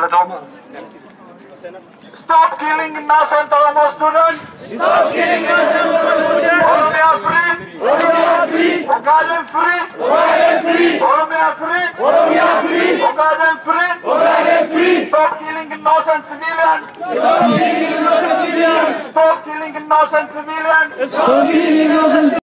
Galatooma. Stop killing innocent Oromo students. Stop killing innocent Oromo students. Oromia free. Oromia free. Ogaden free. Ogaden free. Oromia free. Oromia free. Ogaden free. Ogaden free. Stop killing innocent civilians. Stop killing innocent civilians. Stop killing innocent civilians. Stop killing innocent